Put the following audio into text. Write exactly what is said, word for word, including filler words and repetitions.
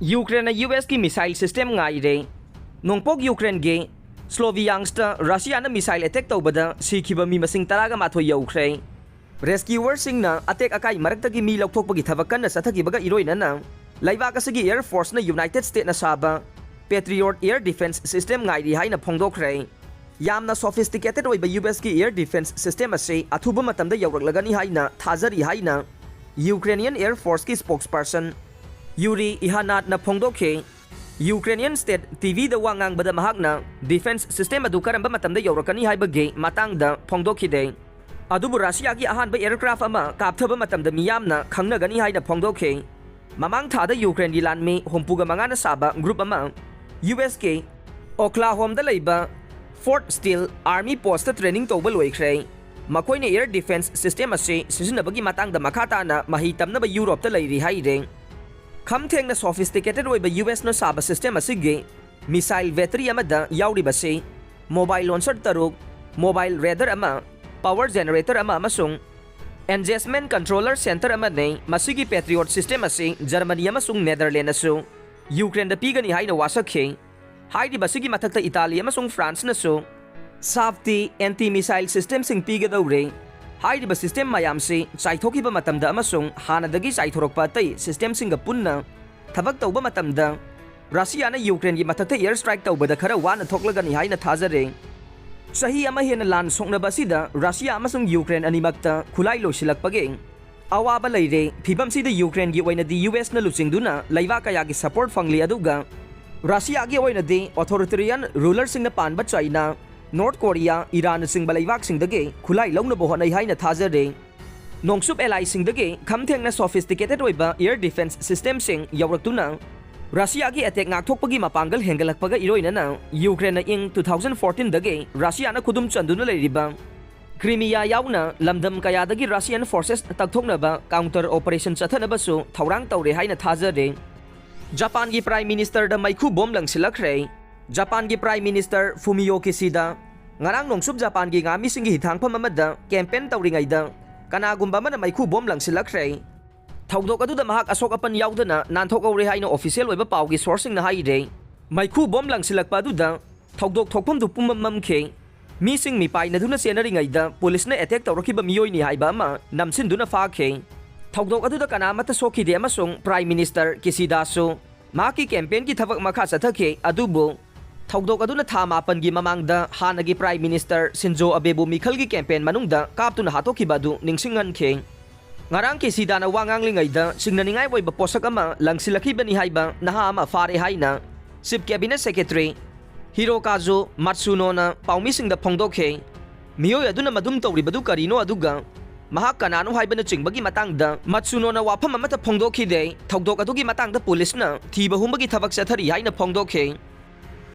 ꯌꯨꯀ꯭ꯔꯦꯟꯅ U ꯑꯦꯁꯀꯤ missile system ꯉꯥꯏꯔꯦ꯫ ꯅꯣꯡꯄꯣꯛ ꯌꯨꯀ꯭ꯔꯦꯟꯒꯤ ꯁ꯭ꯂꯣꯚꯤꯌꯥꯟꯁꯇ ꯔꯁꯤꯌꯥꯅ ꯃꯤꯁꯥꯏꯜ ꯑꯦꯇꯦꯛ ꯇꯧꯕꯗ ꯁꯤꯈꯤꯕ ꯃꯤ ꯃꯁꯤꯡ ꯇꯔꯥꯒ ꯃꯥꯊꯣꯏ ꯌꯧꯈ꯭ꯔꯦ꯫ ꯔꯦꯁꯀ꯭ꯌꯨꯋꯔꯁꯤꯡꯅ ꯑꯇꯦꯛ ꯑꯀꯥꯏ ꯃꯔꯛꯇꯒꯤ ꯃꯤ ꯂꯧꯊꯣꯛꯄꯒꯤ ꯊꯕꯛ ꯀꯟꯅ ꯆꯠꯊꯈꯤꯕꯒ ꯏꯔꯣꯏꯅꯅ ꯂꯩꯕꯥꯛ ꯑꯁꯤꯒꯤ ꯑꯦꯌꯔ ꯐꯣꯔꯁꯅ ꯌꯨꯅꯥꯏꯇꯦꯗ ꯁ꯭ꯇꯦꯠꯅ ꯁꯥꯕ ꯄꯦꯇ꯭ꯔꯤꯌꯣꯠ ꯑꯦꯌꯔ ꯗꯤꯐꯦꯟꯁ ꯁꯤꯁꯇꯦꯝ ꯉꯥꯏꯔꯤ ꯍꯥꯏꯅ ꯐꯣꯡꯗꯣꯛꯈ꯭ꯔꯦ꯫ ꯌꯥꯝꯅ ꯁꯣꯐꯤꯁꯇꯤꯀꯦꯇꯦꯗ ꯑꯣꯏꯕ ꯌꯨ ꯑꯦꯁꯀꯤ ꯑꯦꯌꯔ ꯗꯤꯐꯦꯟꯁ ꯁꯤꯁꯇꯦꯝ ꯑꯁꯤ ꯑꯊꯨꯕ ꯃꯇꯝꯗ ꯌꯧꯔꯛꯂꯒꯅꯤ ꯍꯥꯏꯅ ꯊꯥꯖꯔꯤ ꯍꯥꯏꯅ ꯌꯨꯀ꯭ꯔꯦꯅꯤꯌꯟ ꯑꯦꯌꯔ ꯐꯣꯔꯁꯀꯤ ꯁ꯭ꯄꯣꯛꯁꯄꯔꯁꯟ ꯌꯨꯔꯤ ꯏꯍꯥꯅꯥꯠꯅ ꯐꯣꯡꯗꯣꯛꯈꯤ꯫ ꯌꯨꯀ꯭ꯔꯦꯅꯤꯌꯟ ꯁ꯭ꯇꯦꯠ ꯇꯤ ꯚꯤꯗ ꯋꯥ ꯉꯥꯡꯕꯗ ꯃꯍꯥꯛꯅ ꯗꯤꯐꯦꯟꯁ ꯁꯤꯁꯇꯦꯝ ꯑꯗꯨ ꯀꯔꯝꯕ ꯃꯇꯝꯗ ꯌꯧꯔꯛꯀꯅꯤ ꯍꯥꯏꯕꯒꯤ ꯃꯇꯥꯡꯗ ꯐꯣꯡꯗꯣꯛꯈꯤꯗꯦ꯫ ꯑꯗꯨꯕꯨ ꯔꯁꯤꯌꯥꯒꯤ ꯑꯍꯥꯟꯕ ꯑꯦꯌꯔꯀ꯭ꯔꯥꯐ ꯑꯃ ꯀꯥꯞꯊꯕ ꯃꯇꯝꯗ ꯃꯤꯌꯥꯝꯅ ꯈꯪꯅꯒꯅꯤ ꯍꯥꯏꯅ ꯐꯣꯡꯗꯣꯛꯈꯤ꯫ ꯃꯃꯥꯡ ꯊꯥꯗ ꯌꯨꯀ꯭ꯔꯦꯟꯒꯤ ꯂꯥꯟꯃꯤ ꯍꯨꯝꯐꯨꯒ ꯃꯉꯥꯅ ꯁꯥꯕ ꯒ꯭ꯔꯨꯞ ꯑꯃ ꯌꯨ ꯑꯦꯁꯀꯤ ꯑꯣꯀ꯭ꯂꯥꯍꯣꯝꯗ ꯂꯩꯕ Fort Sill army post training ꯇꯧꯕ ꯂꯣꯏꯈ꯭ꯔꯦ꯫ ꯃꯈꯣꯏꯅ ꯑꯦꯌꯔ ꯗꯤꯐꯦꯟꯁ ꯁꯤꯁꯇꯦꯝ ꯑꯁꯤ ꯁꯤꯖꯤꯟꯅꯕꯒꯤ ꯃꯇꯥꯡꯗ ꯃꯈꯥ ꯇꯥꯅ ꯃꯍꯩ ꯇꯝꯅꯕ ꯌꯨꯔꯣꯞꯇ ꯂꯩꯔꯤ ꯍꯥꯏꯔꯦ꯫ ꯈꯝ ꯊꯦꯡꯅ ꯁꯣꯐꯤꯁꯇꯤꯀꯦꯇꯦꯗ ꯑꯣꯏꯕ ꯌꯨ ꯑꯦꯁꯅ ꯁꯥꯕ ꯁꯤꯁꯇꯦꯝ ꯑꯁꯤꯒꯤ ꯃꯤꯁꯥꯏꯜ ꯕꯦꯇꯔꯤ ꯑꯃꯗ ꯌꯥꯎꯔꯤꯕꯁꯤ ꯃꯣꯕꯥꯏꯜ ꯂꯣꯟꯆꯔ ꯇꯔꯨꯛ, ꯃꯣꯕꯥꯏꯜ ꯔꯦꯗꯥꯔ ꯑꯃ, ꯄꯥꯋꯔ ꯖꯦꯅꯦꯔꯦꯇꯔ ꯑꯃ ꯑꯃꯁꯨꯡ ꯑꯦꯟꯖꯦꯁꯃꯦꯟ ꯀꯟꯇ꯭ꯔꯣꯂꯔ ꯁꯦꯟꯇꯔ ꯑꯃꯅꯤ꯫ ꯃꯁꯤꯒꯤ ꯄꯦꯇ꯭ꯔꯤꯌꯣꯠ ꯁꯤꯁꯇꯦꯝ ꯑꯁꯤ ꯖꯔꯃꯅꯤ ꯑꯃꯁꯨꯡ ꯅꯦꯗꯔꯂꯦꯟꯗꯁꯨ ꯌꯨꯀ꯭ꯔꯦꯟꯗ ꯄꯤꯒꯅꯤ ꯍꯥꯏꯅ ꯋꯥꯁꯛꯈꯤ꯫ ꯍꯥꯏꯔꯤꯕꯁꯤꯒꯤ ꯃꯊꯛꯇ ꯏꯇꯥꯂꯤ ꯑꯃꯁꯨꯡ ꯐ꯭ꯔꯥꯟꯁꯅꯁꯨ ꯁꯥꯐꯇꯤ ꯑꯦꯟꯇꯤ ꯃꯤꯁꯥꯏꯜ ꯁꯤꯁꯇꯦꯝꯁꯤꯡ ꯄꯤꯒꯗꯧꯔꯦ꯫ ꯍꯥꯏꯔꯤꯕ ꯁꯤꯁꯇꯦꯝ ꯃꯌꯥꯝꯁꯤ ꯆꯥꯏꯊꯣꯛꯈꯤꯕ ꯃꯇꯝꯗ ꯑꯃꯁꯨꯡ ꯍꯥꯟꯅꯗꯒꯤ ꯆꯥꯏꯊꯣꯔꯛꯄ ꯑꯇꯩ ꯁꯤꯁꯇꯦꯝꯁꯤꯡꯒ ꯄꯨꯟꯅ ꯊꯕꯛ ꯇꯧꯕ ꯃꯇꯝꯗ ꯔꯁꯤꯌꯥꯅ ꯌꯨꯀ꯭ꯔꯦꯟꯒꯤ ꯃꯊꯛꯇ ꯑꯦꯌꯔ ꯁ꯭ꯇ꯭ꯔꯥꯏꯛ ꯇꯧꯕꯗ ꯈꯔ ꯋꯥꯅ ꯊꯣꯛꯂꯒꯅꯤ ꯍꯥꯏꯅ ꯊꯥꯖꯔꯦ꯫ ꯆꯍꯤ ꯑꯃ ꯍꯦꯟꯅ ꯂꯥꯟ ꯁꯣꯛꯅꯕ ꯑꯁꯤꯗ ꯔꯁꯤꯌꯥ ꯑꯃꯁꯨꯡ ꯌꯨꯀ꯭ꯔꯦꯟ ꯑꯅꯤꯃꯛꯇ ꯈꯨꯠꯂꯥꯏ ꯂꯣꯏꯁꯤꯜꯂꯛꯄꯒꯤ ꯑꯋꯥꯕ ꯂꯩꯔꯦ꯫ ꯐꯤꯕꯝꯁꯤꯗ ꯌꯨꯀ꯭ꯔꯦꯟꯒꯤ ꯑꯣꯏꯅꯗꯤ ꯌꯨ ꯑꯦꯁꯅ ꯂꯨꯆꯤꯡꯗꯨꯅ ꯂꯩꯕꯥꯛ ꯀꯌꯥꯒꯤ ꯁꯄꯣꯔꯠ ꯐꯪꯂꯤ, ꯑꯗꯨꯒ ꯔꯁꯤꯌꯥꯒꯤ ꯑꯣꯏꯅꯗꯤ ꯑꯣꯊꯣꯔꯤꯇꯦꯔꯤꯌꯟ ꯔꯨꯂꯔꯁꯤꯡꯅ ꯄꯥꯟꯕ ꯆꯥꯏꯅꯥ, ꯅꯣꯔꯠ ꯀꯣꯔꯤꯌꯥ, ꯏꯔꯥꯟꯅꯆꯤꯡꯕ ꯂꯩꯕꯥꯛꯁꯤꯡꯗꯒꯤ ꯈꯨꯠꯂꯥꯏ ꯂꯧꯅꯕ ꯍꯣꯠꯅꯩ ꯍꯥꯏꯅ ꯊꯥꯖꯔꯦ꯫ ꯅꯣꯡꯆꯨꯞ ꯑꯦꯂꯥꯏꯁꯤꯡꯗꯒꯤ ꯈꯝ ꯊꯦꯡꯅ ꯁꯣꯐꯤꯁꯇꯤꯀꯦꯇꯦꯗ ꯑꯣꯏꯕ ꯑꯦꯌꯔ ꯗꯤꯐꯦꯟꯁ ꯁꯤꯁꯇꯦꯝꯁꯤꯡ ꯌꯧꯔꯛꯇꯨꯅ ꯔꯁꯤꯌꯥꯒꯤ ꯑꯦꯇꯦꯛ ꯉꯥꯛꯊꯣꯛꯄꯒꯤ ꯃꯄꯥꯡꯒꯜ ꯍꯦꯟꯒꯠꯂꯛꯄꯒ ꯏꯔꯣꯏꯅꯅ ꯌꯨꯀ꯭ꯔꯦꯟꯅ ꯏꯪ ꯇꯨ ꯊꯥꯎꯖꯟ ꯐꯣꯔꯇꯤꯟꯗꯒꯤ ꯔꯁꯤꯌꯥꯅ ꯈꯨꯗꯨꯝ ꯆꯟꯗꯨꯅ ꯂꯩꯔꯤꯕ ꯀ꯭ꯔꯤꯃꯤꯌꯥ ꯌꯥꯎꯅ ꯂꯝꯗꯝ ꯀꯌꯥꯗꯒꯤ ꯔꯁꯤꯌꯟ ꯐꯣꯔꯁꯦꯁ ꯇꯛꯊꯣꯛꯅꯕ ꯀꯥꯎꯟꯇꯔ ꯑꯣꯄꯔꯦꯁꯟ ꯆꯠꯊꯅꯕꯁꯨ ꯊꯧꯔꯥꯡ ꯇꯧꯔꯦ ꯍꯥꯏꯅ ꯊꯥꯖꯔꯦ꯫ ꯖꯄꯥꯟꯒꯤ ꯄ꯭ꯔꯥꯏꯝ ꯃꯤꯅꯤꯁꯇꯔꯗ ꯃꯩꯈꯨ ꯕꯣꯝ ꯂꯪꯁꯤꯜꯂꯛꯈ꯭ꯔꯦ꯫ ꯖꯄꯥꯟꯒꯤ ꯄ꯭ꯔꯥꯏꯝ ꯃꯤꯅꯤꯁꯇꯔ ꯐꯨꯃꯤꯌꯣ ꯀꯤꯁꯤꯗ ꯉꯔꯥꯡ ꯅꯣꯡꯆꯨꯞ ꯖꯄꯥꯟꯒꯤ ꯉꯥꯃꯤꯁꯤꯡꯒꯤ ꯍꯤꯊꯥꯡꯐꯝ ꯑꯃꯗ ꯀꯦꯝꯄꯦꯟ ꯇꯧꯔꯤꯉꯩꯗ ꯀꯅꯥꯒꯨꯝꯕ ꯑꯃꯅ ꯃꯩꯈꯨ ꯕꯣꯝ ꯂꯪꯁꯤꯜꯂꯛꯈ꯭ꯔꯦ꯫ ꯊꯧꯗꯣꯛ ꯑꯗꯨꯗ ꯃꯍꯥꯛ ꯑꯁꯣꯛ ꯑꯄꯟ ꯌꯥꯎꯗꯅ ꯅꯥꯟꯊꯣꯛꯍꯧꯔꯦ ꯍꯥꯏꯅ official ꯑꯣꯏꯕ ꯄꯥꯎꯒꯤ sourceꯁꯤꯡꯅ ꯍꯥꯏꯔꯦ꯫ ꯃꯩꯈꯨ bomb ꯂꯪꯁꯤꯜꯂꯛꯄ ꯑꯗꯨꯗ ꯊꯧꯗꯣꯛ ꯊꯣꯛꯐꯝꯗꯨ ꯄꯨꯝꯃꯝ ꯃꯝꯈꯤ꯫ ꯃꯤꯁꯤꯡ ꯃꯤꯄꯥꯏꯅꯗꯨꯅ ꯆꯦꯟꯅꯔꯤꯉꯩꯗ policeꯅ attack ꯇꯧꯔꯛꯈꯤꯕ ꯃꯤꯑꯣꯏꯅꯤ ꯍꯥꯏꯕ ꯑꯃ ꯅꯝꯁꯤꯟꯗꯨꯅ ꯐꯥꯈꯤ꯫ ꯊꯧꯗꯣꯛ ꯑꯗꯨꯗ ꯀꯅꯥ ꯑꯃꯠꯇ ꯁꯣꯛꯈꯤꯗꯦ ꯑꯃꯁꯨꯡ Prime Minister ꯀꯤꯁꯤꯗꯥꯁꯨ ꯃꯍꯥꯛꯀꯤ campaignꯒꯤ ꯊꯕꯛ ꯃꯈꯥ ꯆꯠꯊꯈꯤ꯫ ꯑꯗꯨꯕꯨ ꯊꯧꯗꯣꯛ ꯑꯗꯨꯅ ꯊꯥ ꯃꯥꯄꯟꯒꯤ ꯃꯃꯥꯡꯗ ꯍꯥꯟꯅꯒꯤ Prime Minister ꯁꯤꯟꯖꯣ ꯑꯕꯦꯕꯨ ꯃꯤꯈꯜꯒꯤ campaign ꯃꯅꯨꯡꯗ ꯀꯥꯞꯇꯨꯅ ꯍꯥꯠꯇꯣꯛꯈꯤꯕ ꯑꯗꯨ ꯅꯤꯡꯁꯤꯡꯍꯟꯈꯤ꯫ ꯉꯔꯥꯡ ꯀꯤꯁꯤꯗꯥꯅ ꯋꯥ ꯉꯥꯡꯂꯤꯉꯩꯗ ꯆꯤꯡꯅꯅꯤꯡꯉꯥꯏ ꯑꯣꯏꯕ ꯄꯣꯠꯁꯛ ꯑꯃ ꯂꯪꯁꯤꯜꯂꯛꯈꯤꯕꯅꯤ ꯍꯥꯏꯕ ꯅꯍꯥ ꯑꯃ ꯐꯥꯔꯦ ꯍꯥꯏꯅ Chief Cabinet Secretary ꯍꯤꯔꯣꯀꯥꯖꯨ ꯃꯥꯠꯁꯨꯅꯣꯅ ꯄꯥꯎꯃꯤꯁꯤꯡꯗ ꯐꯣꯡꯗꯣꯛꯈꯤ꯫ ꯃꯤꯑꯣꯏ ꯑꯗꯨꯅ ꯃꯗꯨꯝ ꯇꯧꯔꯤꯕꯗꯨ ꯀꯔꯤꯅꯣ, ꯑꯗꯨꯒ ꯃꯍꯥꯛ ꯀꯅꯥꯅꯣ ꯍꯥꯏꯕꯅꯆꯤꯡꯕꯒꯤ ꯃꯇꯥꯡꯗ ꯃꯥꯠꯁꯨꯅꯣꯅ ꯋꯥꯐꯝ ꯑꯃꯠꯇ ꯐꯣꯡꯗꯣꯛꯈꯤꯗꯦ꯫ ꯊꯧꯗꯣꯛ ꯑꯗꯨꯒꯤ ꯃꯇꯥꯡꯗ policeꯅ ꯊꯤꯕ ꯍꯨꯝꯕꯒꯤ ꯊꯕꯛ ꯆꯠꯊꯔꯤ ꯍꯥꯏꯅ ꯐꯣꯡꯗꯣꯛꯈꯤ꯫